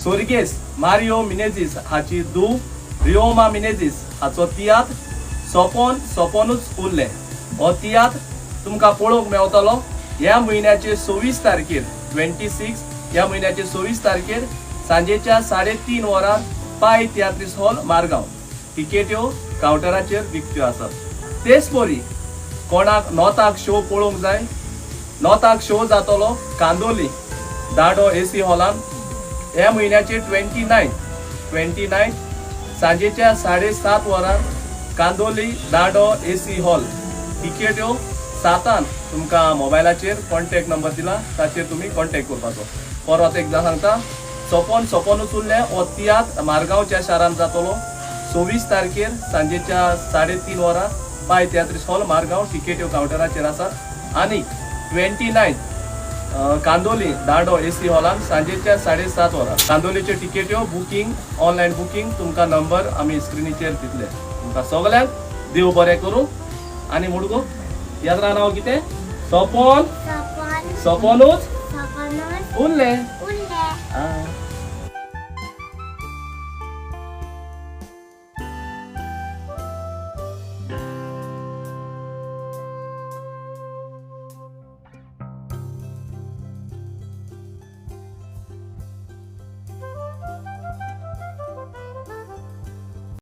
सोर्गेस मारियो मिनेझीस हाची धूव रिओमा मिनेझीस हाचो तियात्र सोपोन सोपोनूच उरलें. हो तियात्र तुमकां पळोवंक मेवतलो ह्या म्हयन्याचे 26 तारखेर, 26 ह्या म्हयन्याचे 26 तारखेर सांजेच्या 3:30 वरार पाय तियात्रीस हॉल, मारगांव. टिकेट्यो कावंटराचेर विकत्यो आसात. तेच परी कोणाक नोताक शो पळोवंक जाय, नोताक शो जातलो कांदोली दांडो एसी हॉलान ह्या म्हयन्याचे 29, 29 सांजेच्या 7:30 वरार, कांदोली दांडो एसी हॉल. टिकेट्यो सातान. तुमकां मोबायलाचेर कॉन्टॅक्ट नंबर दिला, ताचेर तुमी कॉन्टॅक्ट करपाचो. परत एकदां सांगता, सोपोन सोपोनूच उरलें हो तियात्र मारगांवच्या शारांत जातलो 26 तारखेर सांजेच्या 3:30 वरां, पाय तियात्रीस हॉल, मारगांव. टिकेट्यो कावंटराचेर आसात. आनी 29 कांदोली दांडो एसी हॉलान सांजेच्या 7:30 वरां. कांदोलीच्यो टिकेट्यो बुकींग, ऑनलायन बुकींग, तुमकां नंबर आमी स्क्रिनीचेर दितले. तुमकां सगल्यांक देव बरें करूं. आनी मुडगो तियात्रा नांव कितें? सोपोन सोपोन सोपोनूच सोपोनूच उरलें. उरलें. आं.